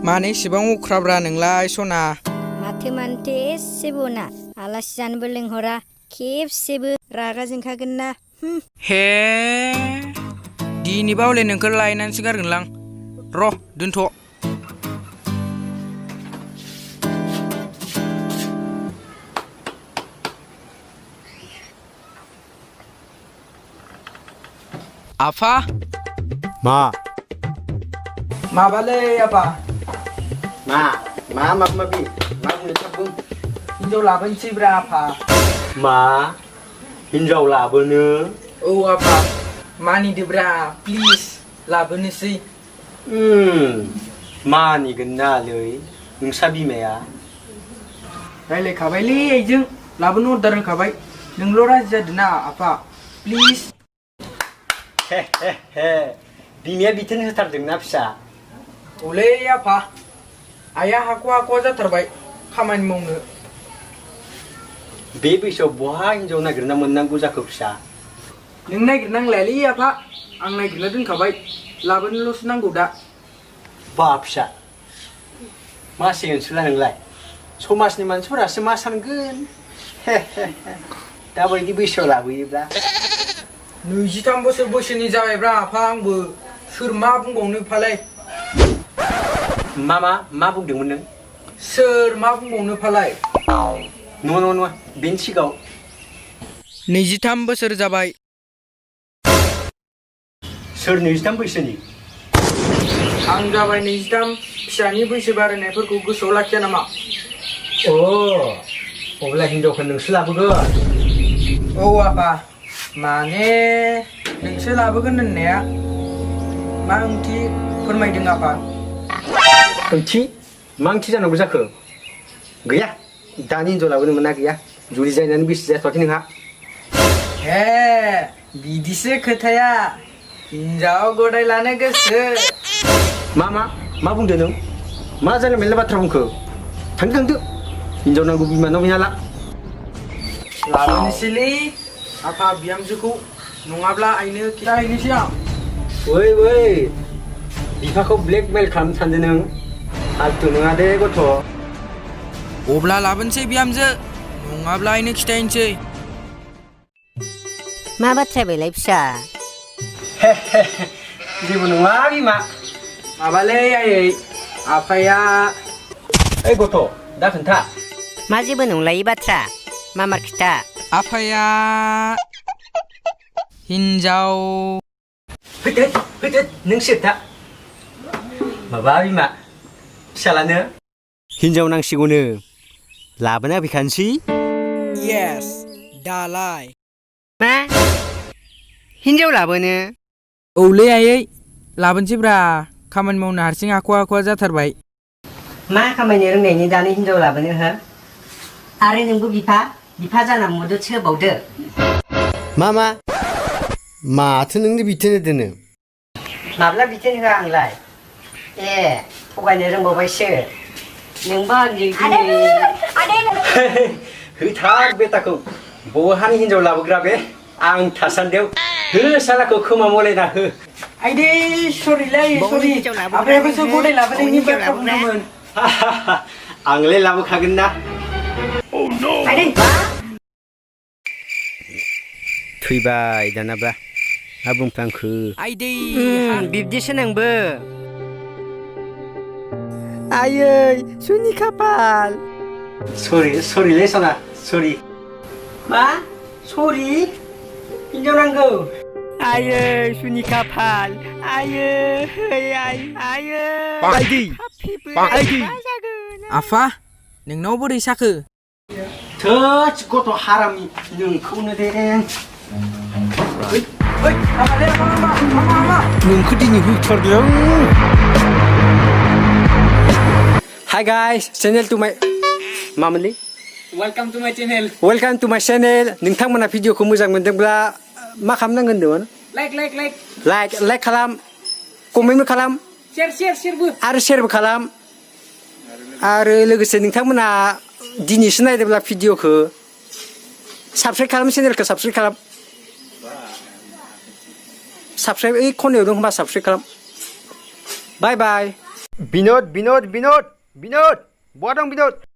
मानो इसेबां अख्राब्रा नोंलाय सना? माथो एसेबो ना आलासि जानोबो लेंहरा खेबसेबो रागा जोंखागोन ना। हे दिनै बावले नोंखौ लायनानैसो गारगोनलां र' दोनथ'। आफा मा माबालै आफा मा माबि मा बुंनो थाब बुं। हिनजाव लाबोनोसैब्रा आफा। मा हिनजाव लाबोनो? औ आफा मानिदोब्रा प्लिज लाबोनोसै। मानिगोन नालै नोंसा बिमाया। रायलायखाबायलै आइजों लाबोनो अर्डार होखाबाय नोंल' राजि जादों ना आफा प्लिज। हे बिमाया बिथोन होथारदोंना फिसा। औलै आफा आइया हाख'वा जाथारबाय खामानि मावनो। बे बैसोआव बहा हिनजाव नागिरना मोननांगौ जाखो फिसा? नों नागिरनांलायालै आफा आं नागिरना दोनखाबाय लाबोनोल'सो नांगौ दा। बा फिसा मा सिगोनसोला नोंलाय? समाजनि मानसिफोरासो मा सानगोन। दाबायदि बैसोआव लाबोयोब्ला 23 बोसोर बैसोनि जाबायब्रा आफा आंबो सोर मा बुंबावनो फालाय। मा बुंदोंमोन नों? सोर मा बुंबावनो फालाय। नङा बेनि सिगाङाव 23 बोसोर जाबाय। सोर 23 बैसोनि? आं जाबाय 23 फिसानि बैसो बारायनायफोरखौ गोसोआव लाखिया नामा? अब्ला हिनजावखौ नोंसो लाबोगोन? औ आफा माने नोंसो लाबोगोन होननाया मा ओंथि फोरमायदों आफा? ओंथि? मा ओंथि जानांगौ जाखो? गैया दानि हिनजाव लाबोनो मोना गैया जुलि जानानै बैसो जाथ'वाखै नोंहा। हे बिदिसो खोथाया हिनजाव गदाय लानो गोसो। मा बुंदों नों? मा जानो मेरला बाथ्रा बुंखो? थांदो हिनजाव नांगौ बिमानाव बिनाला। लाबोनोसैलै आफा बिहामजोखौ नङाब्ला आइनो खिन्थाहैनोसै आं। वै बिफाखौ ब्लेकमेल खालामनो सानदों नों? फालतु नङा दे गथ'। अब्ला लाबोनोसै बिहामजो नङाब्ला आइनो खिन्थाहैनोसै। मा बाथ्रा बेलाय फिसा? जेबो नङा बिमा। माबालै आयै आफाया ओइ गथ' दा खोन्था। मा जेबो नंलायै बाथ्रा मामार खिथा। आफाया हिनजाव फैदो नों सिरथा। माबा बिमा फिसालानो हिनजाव नांसिगौनो लाबोना फैखानोसै। येस दालाय मा हिनजाव लाबोनो? औलै आयै लाबोनोसैब्रा खामानि मावनो हारसिं हाख'वा जाथारबाय। मा खामायनो रोंनायनि दानि हिनजाव लाबोनो हो? आरो नोंबो बिफा जाना मददसो होबावदो। माथो नोंनो बिथोन होदोनो? माब्ला बिथोन होआ आंलाय? थगायनो रोंबावबायसो नोंबो आंजों होथार बेटाखौ बहानि हिनजाव लाबोग्रा बे आं थासान्दियाव हो सालाखौ खोमा मलायना हो। आइदै सरिलै सरि आफायाबोसो गदाय लाबोनायनि बाथ्रा बुंदोंमोन। आंलाय लाबोखागोन ना। थैबाय दानाब्ला मा बुंफ्लांखो? आइदै बिब्दिसो नोंबो। आयै सुनि खाफाल। सरिलै सना सरि। मा सरि? हिनजाव नांगौ? आयै सुनि खाफाल आयै आफा नोंनाव बोरै साखो? थोस गथ' हारामि नोंखौनो दे। नोंखौ दिनै होथारगोन। हाय गाइस चेनेल टु माय मामोनलै? वेलकाम टु माय चेनेल। नोंथांमोना भिडिअखौ मोजां मोनदोंब्ला मा खालामनांगोन होनदोंमोन? लाइक खालाम, कमेन्टबो खालाम, आरो शेयारबो खालाम। आरो लोगोसे नोंथांमोना दिनैसो नायदोंब्ला भिडिअखौ साबस्क्राइब खालाम, चेनेलखौ साबस्क्राइब खालाम। साबस्क्राइब ओइ खनायाव दं होनबा साबस्क्राइब खालाम। बाय बाय। Binod, Binod, Binod, Binod. Bora dong Binod.